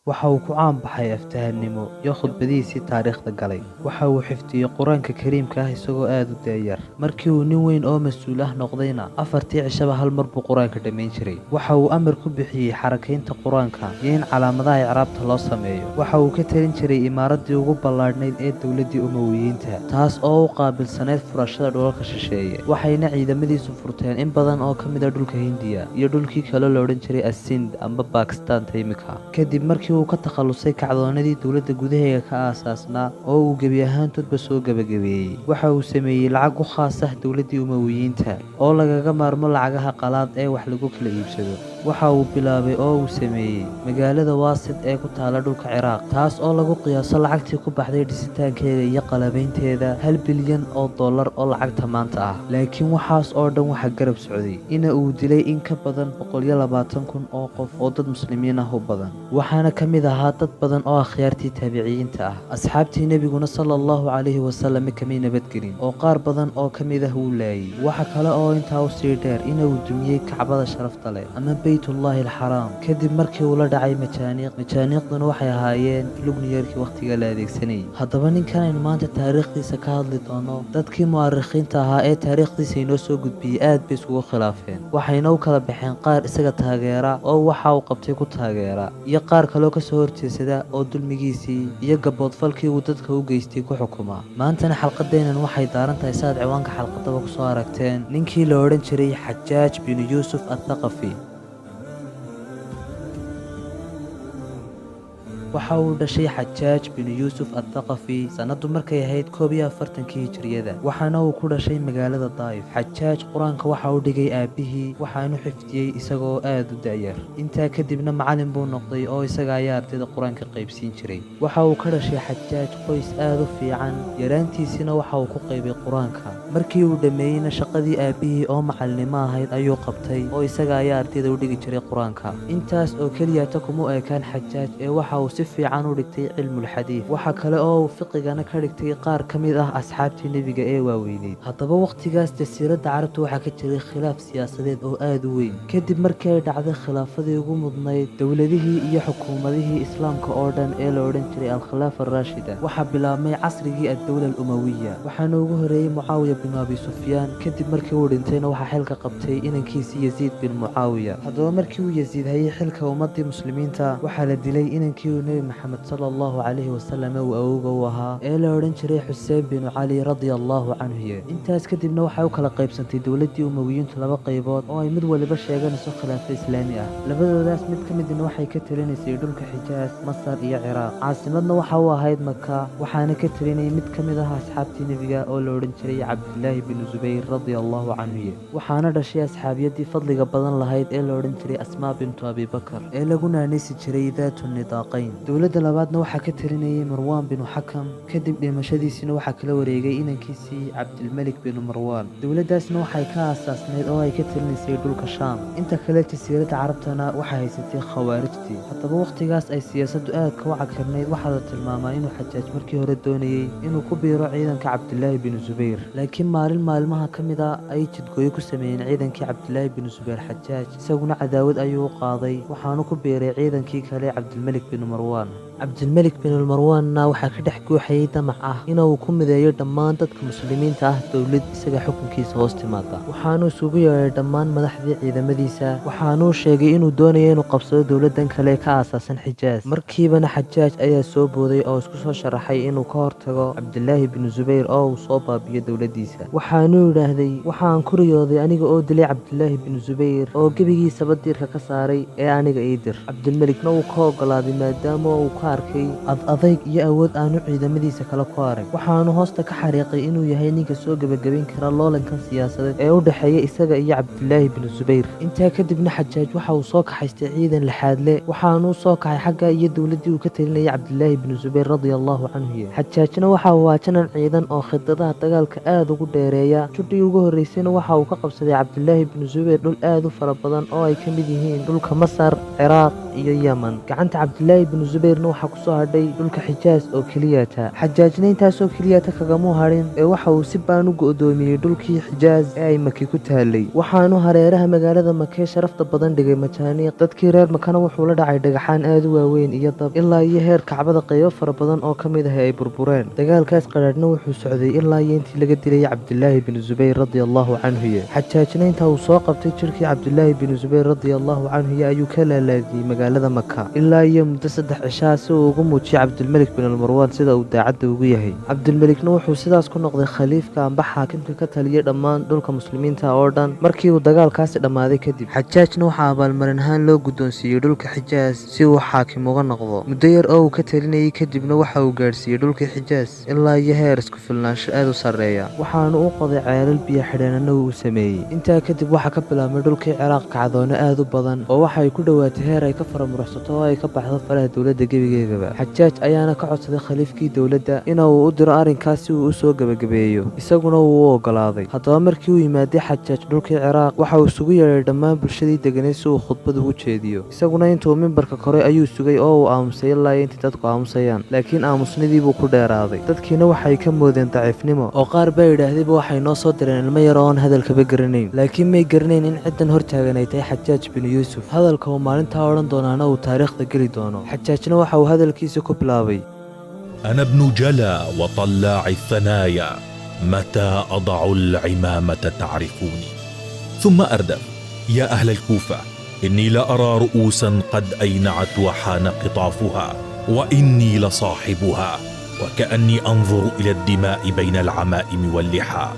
Waxa uu ku caan baxay aftahanimo iyo khudbadihiisii taariikhda galay. Waxa uu xifdiyey Qur-aanka Kariimka ah isagoo aad u da'yar. Markii uu nin weyn oo mas'uul ah noqdayna, afartii cishaba hal mar buu Qur-aanka dhammayn jiray. Waxa uu amar ku bixiyey xarakaynta Qur-aanka iyo in calaamadaha icraabta loo sameeyo. Waxa uu ka talin jiray imaaraddii ugu ballaadhnayd ee dowladdii Umayyiyiinta, taas oo u qaabilsanayd furashada dhulalka shisheeye. Waxayna ciidamadiisu furteen in badan oo ka mid ah dhulka Hindiya iyo dhulkii kale la odhan jiray Asind amba Bakistan imika. Kadib markii uu ka takhalusay kacdoonadii dowladda gudaheeda ka aasaasnaa oo uu gebi ahaantoodba soo gabagabeeyey, waxa uu sameeyey lacag u khaas ah dowladdii Umayyiyiinta oo lagaga maarmo lacagaha qalaad ee wax lagu kala iibsado. Waxa uu bilaabay oo uu sameeyey magaalada Waasit ee ku taalla dhulka Ciraaq, taas oo lagu qiyaaso lacagtii ku baxday dhisitaankeeda iyo qalabaynteeda $1 bilyan oo lacagta maanta ah. Laakiin waxaas oo dhan waxaa garab socday in uu dilay in ka badan 120,000 oo qof oo dad muslimiin ah u badan, waxaana ka mid ahaa dad badan oo akhyaartii taabiciyiinta ah. Asxaabtii Nebiguna sala allahu calayhi wasallam kamay nabadgelin, oo qaar badan oo ka mid ah wuu laayay. Waxa kale oo intaa u sii dheer in uu dumiyey Kacbada sharafta leh ama Baytullaahi Alxaraam kadib markii uu la dhacay majaaniiq. Majaaniiqduna waxay ahaayeen lugniyarkii wakhtiga la adeegsanayay. Haddaba ninkan aynu maanta taariikhdiisa ka hadli doono, dadkii mu'arikhiinta ahaa ee taariikhdiisa inoo soo gudbiyey aad bay iskugu khilaafeen, waxayna u kala baxeen qaar isaga taageera oo waxa uu qabtay ku taageera, iyo qaar kaloo kasoo horjeesada oo dulmigiisii iyo gaboodfalkii uu dadka u geystay ku xukuma. Maantana xalqadeennan waxay daaran tahay, saad ciwaanka xalqadaba kusoo aragteen, ninkii la odhan jiray Xajaaj binu Yuusuf Athaqafi. Waxa uu dhashay Xajaaj binu Yuusuf Athaqafi sanadu markay ahayd 41-kii Hijriyada, waxaana uu ku dhashay magaalada Daa'if. Xajaaj Qur-aanka waxa uu dhigay aabbihii, waxaanu xifdiyey isagoo aad u da'yar. Intaa kadibna macalin buu noqday oo isaga ayaa ardayda Qur-aanka qaybsiin jiray. Waxa uu ka dhashay Xajaaj qoys aad u fiican, yaraantiisina waxa uu ku qaybay Qur-aanka. Markii uu dhammeeyeyna shaqadii aabbihii oo macalinimo ahayd ayuu qabtay, oo isaga ayaa ardayda u dhigi jiray Qur-aanka. Intaas oo keliyata kuma ekaan Xajaaj ee waxa uu si fiican u dhigtay cilmul xadiid. Waxa kale oo uu fiqigana ka dhigtay qaar ka mid ah asxaabtii nebiga ee waaweyneyd. Haddaba wakhtigaas jasiiradda Carabta waxaa ka jiray khilaaf siyaasadeed oo aad u weyn, kadib markii ay dhacday khilaafadii ugu mudnayd dowladihii iyo xukuumadihii islaamka oo dhan ee la odhan jiray Alkhilaafa Araashida. Waxaa bilaabmay casrigii Addowla Alumawiya, waxaana ugu horreeyey Mucaawiya binu Abi Sufyaan. Kadib markii uu dhintayna waxaa xilka qabtay inankiisii Yaziid bin Mucaawiya. Haddaba markii uu Yaziid hayay xilka ummadii muslimiinta, waxaa la dilay inankii uu Nebi Maxamed sala allahu calayhi wasalam uu awowga u ahaa ee la odhan jiray Xuseen binu Cali radia allahu canhu. Intaas kadibna waxay u kala qaybsantay dowladdii Umawiyiintu laba qaybood oo ay mid waliba sheeganayso khilaafo islaami ah. Labadoodaas mid ka midna waxay ka talinaysay dhulka Xijaas, Masar iyo Ciraaq, caasimadna waxa u ahayd Maka, waxaana ka talinayay mid ka mid ah asxaabtii nebiga oo la odhan jiray Cabdilaahi binu Zubayr radia allahu canhu. Waxaana dhashay asxaabiyadii fadliga badan lahayd ee la odhan jiray Asmaa bintu Abibakar ee lagu naanaysi jiray Daatu Nidaaqayn. Dowladda labaadna waxaa ka talinayay Marwaan binu Xakam. Kadib dhimashadiisina waxaa kala wareegay inankiisii Cabdilmelik binu Marwaan. Dowladdaasna waxay ka aasaasnayd oo ay ka talinaysay dhulka Shaam. Inta kale jasiiradda Carabtana waxay haysatay Khawaarijtii. Haddaba wakhtigaas ay siyaasaddu aadka u cakirnayd, waxaa la tilmaamaa inuu Xajaaj markii hore doonayey inuu ku biiro ciidanka Cabdilaahi binu Zubayr, laakiin maalin maalmaha ka mid a ay jidgooyo ku sameeyeen ciidankii Cabdilaahi binu Zubayr Xajaaj, isaguna cadaawad ayuu u qaaday, waxaanu ku biiray ciidankii kale Cabdilmelik binu Marwaan. Cabdilmelik binu Marwaanna waxaa ka dhex guuxayay damac ah inuu ku mideeyo dhammaan dadka muslimiinta ah dowlad isaga xukunkiisa hoos timaada. Waxaanuu isugu yeedhay dhammaan madaxdii ciidamadiisa, waxaanuu sheegay inuu doonayo inuu qabsado dowladdan kale ee ka aasaasan Xijaas. Markiibana Xajaaj ayaa soo booday oo isku soo sharaxay inuu ka hortago Cabdilaahi binu Zubayr oo uu soo baabiyo dowladdiisa. Waxaanuu yidhaahday: "Waxaan ku riyooday aniga oo dilay Cabdilaahi binu Zubayr oo gebigiisaba diirka ka saaray, ee aniga ii dir." Cabdilmelikna wuu ka ogolaaday maadaama uu ka arkay ad adayg iyo awood aanu ciidamadiisa kale ku arag. Waxaanu hoosta ka xariiqay inuu yahay ninka soo gebagabayn kara loolankan siyaasadeed ee u dhexeeya isaga iyo Cabdilaahi binu Zubayr. Intaa kadibna Xajaaj waxa uu soo kaxaystay ciidan lixaadle, waxaanuu soo kaxay xagga iyo dowladdii uu ka talinayay Cabdilaahi binu Zubayr radia allahu canhu. Xajaajna waxa uu ahaa janan ciidan oo khidadaha dagaalka aad ugu dheereeya. Judhii ugu horreysayna waxa uu ka qabsaday Cabdilaahi binu Zubayr dhul aad u fara badan oo ay ka mid yihiin dhulka Masar, Ciraaq iyo Yemen. Gacanta Cabdilaahi binu Zubayrna Waxaa kusoo hadhay dhulka Xijaas oo keliyata. Xajaajna intaasoo keliyata kagamuu hadhin ee waxa uu si baan u go'doomiyey dhulkii Xijaas ee ay Maki ku taalay. Waxaanu hareeraha magaalada Makee sharafta badan dhigay majaaniiq. Dadkii reer Makana wuxuu la dhacay dhagaxaan aad u waaweyn iyo dab, ilaa iyo heer Kacbada qaybo fara badan oo ka mid ah ay burbureen. Dagaalkaas qadhaadhna wuxuu socday ilaa iyo intii laga dilayay Cabdilaahi binu Zubayr radiallahu canhu. Xajaajna inta uu soo qabtay jirkii Cabdilaahi binu Zubayr radiallahu canhu ayuu ka laalaadiyey magaalada Maka ilaa iyo muddo 3 cishaa, si uu ugu muujiyey Cabdilmelik bin Almarwaan sida uu daacadda ugu yahay. Cabdilmelikna wuxuu sidaas ku noqday khaliifka amba xaakimka ka taliyey dhammaan dhulka muslimiinta oo dhan markii uu dagaalkaasi dhammaaday kadib. Xajaajna waxaa abaalmarin ahaan loo guddoonsiiyey dhulka Xijaas si uu xaakim uga noqdo. Muddo yar oo uu ka talinayey kadibna waxa uu gaadhsiiyey dhulkii Xijaas ilaa iyo heer isku filnaansho aad u sarreeya. Waxaanu u qoday ceelal biyo xidheenana uu sameeyey. Intaa kadib waxaa ka bilaabmay dhulkii Ciraaq kacdoono aad u badan, oo waxay ku dhowaatay heer ay ka faramuruxsato oo ay ka baxdo faraha dowladda gebigeegaba. Xajaaj ayaana ka codsaday khaliifkii dowladda ina uu u diro arrinkaas si uu u soo gebagabeeyo, isaguna wuu u ogolaaday. Haddaba markii uu yimaaday Xajaaj dhulkii Ciraaq, waxa uu isugu yeedhay dhammaan bulshadii deganeyd si uu khudbad ugu jeediyo. Isaguna intuu mimbarka koray ayuu sugay oo uu aamusay ilaa intii dadku aamusayaan, laakiin aamusnidii buu ku dheeraaday. Dadkiina waxay ka moodeen daciifnimo, oo qaar baa yidhaahdayba waxay noo soo direen ilmo yar oon hadalkaba garanayn. Laakiin may garanayn in ciddan hortaagan ay tahay Xajaaj binu Yuusuf, hadalka uu maalintaa odhan doonaana uu taariikhda geli doono. Xajaajna waxa uu hadalkiisa ku bilaabay: أنا ابن جلا وطلاع الثنايا، متى أضع العمامة تعرفوني. ثم أردف: يا أهل الكوفة، إني لأرى رؤوسا قد أينعت وحان قطافها، وإني لصاحبها، وكأني أنظر إلى الدماء بين العمائم واللحى.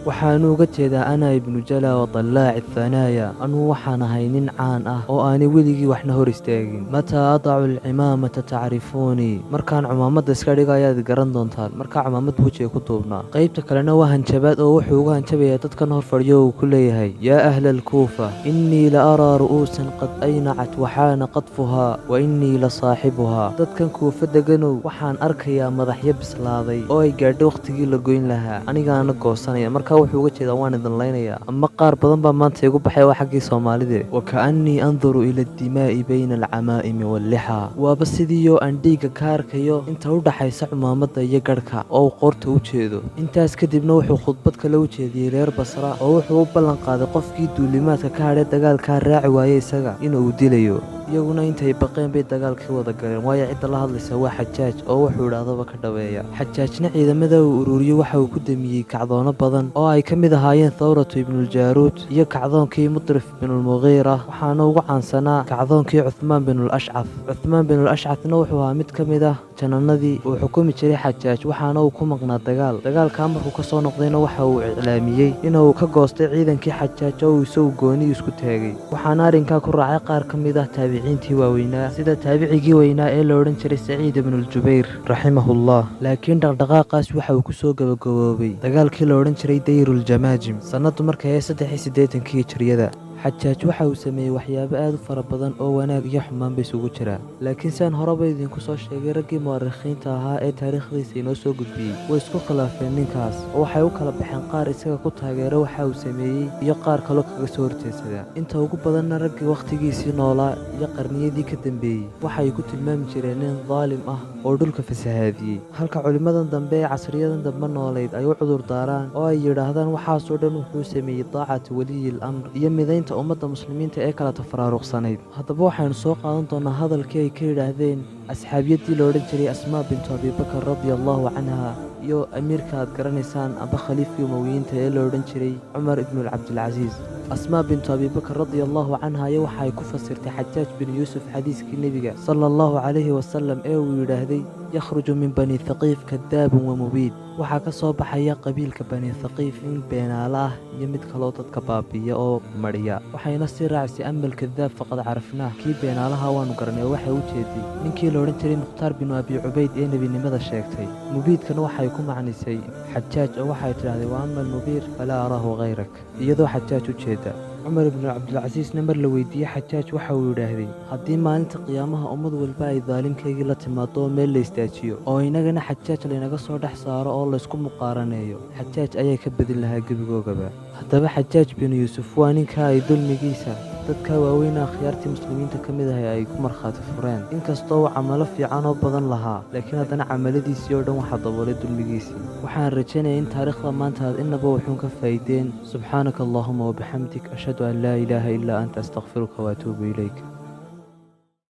Waxaanu uga jeedaa: "أنا ابن جلا وطلاع الثنايا", anuu waxaan ahay nin caan ah oo aanay weligii waxna hor istaagin. "متى أضع العمامة تعرفوني", markaan cumaamadda iska dhigo ayaad garan doontaan. Markaa cumaamad wejiga ku duubnaa. Qaybta kalena waa hanjabaad, oo wuxuu uga hanjabayaa dadkan hor fadhiyo. Uu ku leeyahay: "يا أهل الكوفة، إني لأرى رؤوسا قد أينعت وحان قطفها، وإني لصاحبها." Dadkan Kuufa deganow, waxaan arkayaa madaxyo bislaaday oo ay gaadho wakhtigii la goyn lahaa, anigaana goosanaya. Markaa wuxuu uga jeedaa waan idin laynayaa, ama qaar badan baa maanta igu baxay, waa xaggii Soomaalide. "وكأني أنظر إلى الدماء بين العمائم واللحى", waaba sidiioo aan dhiigga ka arkayo inta u dhaxaysa cumaamadda iyo garhka, oo uu qoorta u jeedo. Intaas kadibna wuxuu khudbad kale u jeediyey reer Basra, oo wuxuu u ballan qaaday qofkii duulimaadka ka hadhay dagaalkaa raaci waayey isaga inuu dilayo. Iyaguna intay baqeen bay dagaalkii wada galeen, waayo cidda la hadlaysa waa Xajaaj oo wuxuu idhaahdaba ka dhaweeya. Xajaajna ciidamada uu ururiyey waxa uu ku damiyey kacdoono badan oo ay ka mid ahaayeen Thawratu Ibnuljaruud iyo kacdoonkii Mutrif binulmughiira. Waxaana ugu caansanaa kacdoonkii Cuthmaan binul Ashcaf. Cuthmaan binul Ashcafna wuxuu ahaa mid ka mid ah jananadii uu xukumi jiray Xajaaj, waxaana uu ku maqnaa dagaal. Dagaalkaa markuu ka soo noqdayna waxa uu iclaamiyey inuu ka goostay ciidankii Xajaaj oo uu isagu gooni isku taagay. Waxaana arrinkaa ku raacay qaar ka mid ah taabiciintii waaweynaa, sida taabicigii weynaa ee la odhan jiray Saciid ibnuljubayr raximahullah. Laakiin dhaqdhaqaaqaas waxa uu kusoo gabagaboobay dagaalkii la odhan jiray Dayruljamaajim, sannadu markay ahayd 83-kii hijriyada. Xajaaj waxa uu sameeyey waxyaabo aad u fara badan oo wanaag iyo xumaanba isugu jira, laakiin siaan horeba idinku soo sheegay, raggii mu'arikhiinta ahaa ee taariikhdiisa inoo soo gudbiyey way isku khilaafeen ninkaas, oo waxay u kala baxeen qaar isaga ku taageera waxa uu sameeyey iyo qaar kaloo kaga soo horjeedsada. Inta ugu badanna raggii wakhtigiisii noolaa iyo qarniyadii ka dambeeyey waxay ku tilmaami jireen nin daalim ah oo dhulka fasahaadiyey, halka culimmadan dambe ee casriyadan dambe noolayd ay u cudur daaraan oo ay yidhaahdaan waxaasoo dhan wuxuu sameeyey طاعة ولي الأمر iyo midaynta ummadda muslimiinta ee kala tafaraaruqsanayd. Haddaba waxaynu soo qaadan doonaa hadalkii ay ka yidhaahdeen asxaabiyaddii la odhan jiray Asmaa bintu Abibakar radia allahu canha iyo amiirka aad garanaysaan amba khaliifkii Umowiyiinta ee la odhan jiray Cumar ibnulcabdilcasiis. Asmaa bintu Abibakar radia allahu canha iyo waxa ay ku fasirtay Xajaaj bin Yuusuf xadiiskii nebiga sala allahu calayhi wasalam ee uu yidhaahday: "يخرج من بني ثقيف كذاب ومبيد", waxaa ka soo baxaya qabiilka Bani Thaqiif nin beenaale ah iyo mid kaloo dadka baabi'iya oo madhiya. Waxayna sii raacisay: "أما الكذاب فقد عرفناه", kii beenaalaha waanu garanay, oo waxay u jeeday ninkii la odhan jiray Mukhtaar binu Abi Cubayd ee nebinimada sheegtay. Mubiidkana waxay ku macnisay Xajaaj, oo waxay tidhahdee: "وأما المبيد فلا أراه غيرك", iyadoo Xajaaj u jeeda. Cumar ibnu Cabdilcasiisna mar la weydiiyey Xajaaj, waxa uu yidhaahday: "Haddii maalinta qiyaamaha ummad walba ay daalimkaygii la timaado oo meel la istaajiyo, oo inagana Xajaaj laynaga soo dhex saaro oo laysku muqaaraneeyo, Xajaaj ayaa ka badin lahaa gebigoogaba." Haddaba Xajaaj binu Yuusuf waa ninka ay dulmigiisa Dadka waaweyna akhyaartii muslimiinta ka mid ahay ay ku markhaati fureen. Inkastoo uu camalo fiican oo badan lahaa, laakiin haddana camaladiisii oo dhan waxaa daboolay dulmigiisii. Waxaan rajaynaya in taariikhda maanta aad inaba wuxuun ka faa'iideen. Subxaanaka allahuma wabixamdik, ashhadu an laa ilaaha ilaa anta, astakfiruka waatuubu ilayk.